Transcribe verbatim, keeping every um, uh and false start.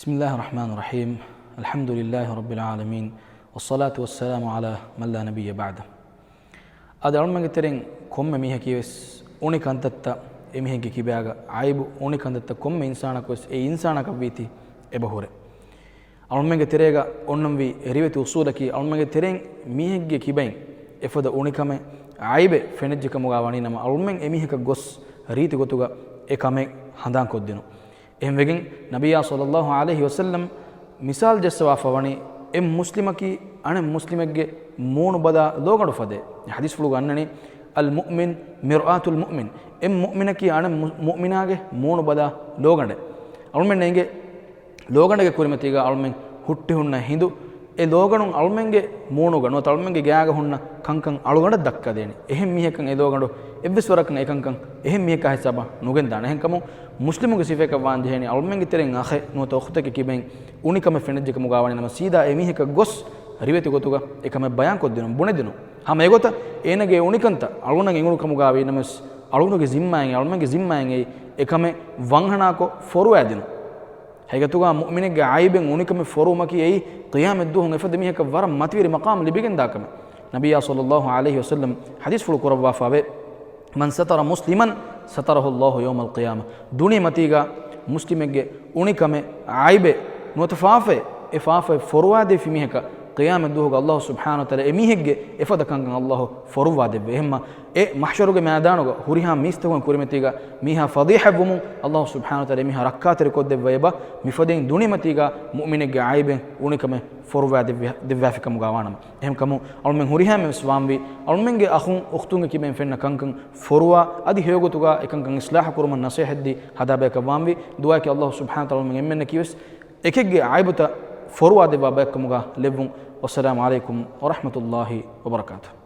بسم الله الرحمن الرحيم. الحمد لله رب العالمين، والصلاة والسلام على من لا نبي بعده. އަދި އަޅުމެންގެ ތެރެއިން ކޮންމެ މީހަކީ ވެސް އުނި ކަންތައްތައް، އެމީހެއްގެ ކިބާގަ ޢައިބު، އުނި ކަންތައްތައް ކޮންމެ އިންސާނަކު ވެސް އެ އިންސާނަކަށްވީތީ އެބަހުރޭ. އަޅުމެންގެ ތެރޭގަ އޮންނަންވީ ރިވެތި އުސޫލަކީ، އަޅުމެންގެ ތެރެއިން މީހެއްގެ ކިބައިން އެފަދަ އުނިކަމެއް، ޢައިބެއް ފެނިއްޖެ ކަމުގަ ވަނީ ނަމަ، އަޅުމެން އެމީހަކަށް ގޮސް ރީތި ގޮތުގަ އެ ކަމެއް ހަނދާންކޮށްދިނުން. އެހެންވެގެން ނަބިއްޔާ ޞައްލައްލާހު ޢަލައިހި ވަސައްލަމް މިސާލު ޖައްސަވާފަ ވަނީ، އެއް މުސްލިމަކީ އަނެއް މުސްލިމެއްގެ މޫނު ބަލާ ލޯގަނޑު ފަދައިން. ޙަދީޘްފުޅުގަ އަންނަނީ، المؤمن مرآة المؤمن، އެއް މުއުމިނަކީ އަނެއް މު-، މުއުމިނާގެ މޫނު ބަލާ ލޯގަނޑެއް. އަޅުމެންނަށް އެނގޭ ލޯގަނޑެއްގެ ކުރިމަތީގަ އަޅުމެން ހުއްޓި ހުންނަ ހިނދު، އެ ލޯގަނޑުން އަޅުމެންގެ މޫނުގަ ނުވަތަ އަޅުމެންގެ ގާގަ ހުންނަ ކަންކަން އަޅުގަނޑަށް ދައްކަދޭނެ. އެހެން މީހަކަށް އެ ލޯގަނޑު އެއްވެސް ވަރަކަށް އެކަންކަން އެހެން މީހަކާ ހިސާބަށް ނުގެންދާނެ. އެހެންކަމުން މުސްލިމުގެ ސިފައަކަށް ވާން ޖެހޭނީ، އަޅުމެންގެ ތެރެއިން އަޚެއް ނުވަތަ އުޚުތެއްގެ ކިބައިން އުނިކަމެއް ފެނިއްޖެ ކަމުގަ ވަނީ ނަމަ، ސީދާ އެ މީހަކަށް ގޮސް ރިވެތި ގޮތުގަ އެ ކަމެއް ބަޔާންކޮށްދިނުން، ބުނެދިނުން. ހަމަ އެގޮތަށް އޭނަގެ އުނިކަންތައް އަޅުގަނޑަށް އެނގުނު ކަމުގަ ވީ ނަމަވެސް، އަޅުގަނޑުގެ ޒިންމާއިން، އަޅުމެންގެ ޒިންމާއިން އެއީ އެ ކަމެއް ވަންހަނާކޮށް ފޮރުވައިދިނުން. ހަގީގަތުގަ މުއުމިނެއްގެ ޢައިބެއް އުނިކަމެއް ފޮރުވުމަކީ އެއީ ޤިޔާމަތް ދުވަހު އެފަދަ މީހަކަށް ވަރަށް މަތިވެރި މަޤާމު ލިބިގެންދާ ކަމެއް. ނަބިއްޔާ ޞައްލައްލާހު ޢަލައިހި ވަސައްލަމް ޙަދީޘްފުޅު ކުރައްވާފަވޭ، من ستر مسلما ستره الله يوم القيامة. ދުނިޔެމަތީގަ މުސްލިމެއްގެ އުނިކަމެއް، ޢައިބެއް ނުވަތަ ފާފައެއް، އެ ފާފައެއް ފޮރުވާދެއްވި މީހަކަށް ޤިޔާމަތް ދުވަހުގަ ﷲ ސުބްޙާނަހޫ ވަތަޢާލާ އެ މީހެއްގެ އެފަދަ ކަންކަން ﷲ ފޮރުއްވާ ދެއްވޭ. އެހެންމަ އެ މަޙްޝަރުގެ މައިދާނުގަ ހުރިހާ މީސްތަކުން ކުރިމަތީގަ މީހާ ފަޟީޙަތްވުމުން ﷲ ސުބްޙާނަހޫ ވަތަޢާލާ އެ މީހާ ރައްކާތެރިކޮށްދެއްވައިބަ، މިފަދައިން ދުނިޔެމަތީގަ މުއުމިނެއްގެ ޢައިބެއް އުނިކަމެއް ފޮރުވާ ދެއްވި-، ދެއްވާފި ކަމުގަ ވާނަމަ. އެހެންކަމުން އަޅުމެން ހުރިހާމެ ވެސް ވާންވީ، އަޅުމެންގެ އަޚުން އުޚްތުންގެ ކިބައިން ފެންނަ ކަންކަން ފޮރުވާ، އަދި ހެޔޮގޮތުގަ އެކަންކަން އިޞްލާޙު ކުރުމަށް ނަޞޭޙަތްދީ ހަދާބަޔަކަށް ވާންވީ. ދުޢާއަކީ ﷲ ސުބްޙާނަހޫ ވަތަޢާލާ އަޅުމެން އެންމެންނަކީ ވެސް އެކެއްގެ ޢައިބުތައް ފޮރުވާ ދެއްވާ ބަޔަކު ކަމުގަ ލެއްވުން. ވައްސަލާމު ޢަލައިކުމް ވަރަޙްމަތުﷲި ވަބަރަކާތުހު.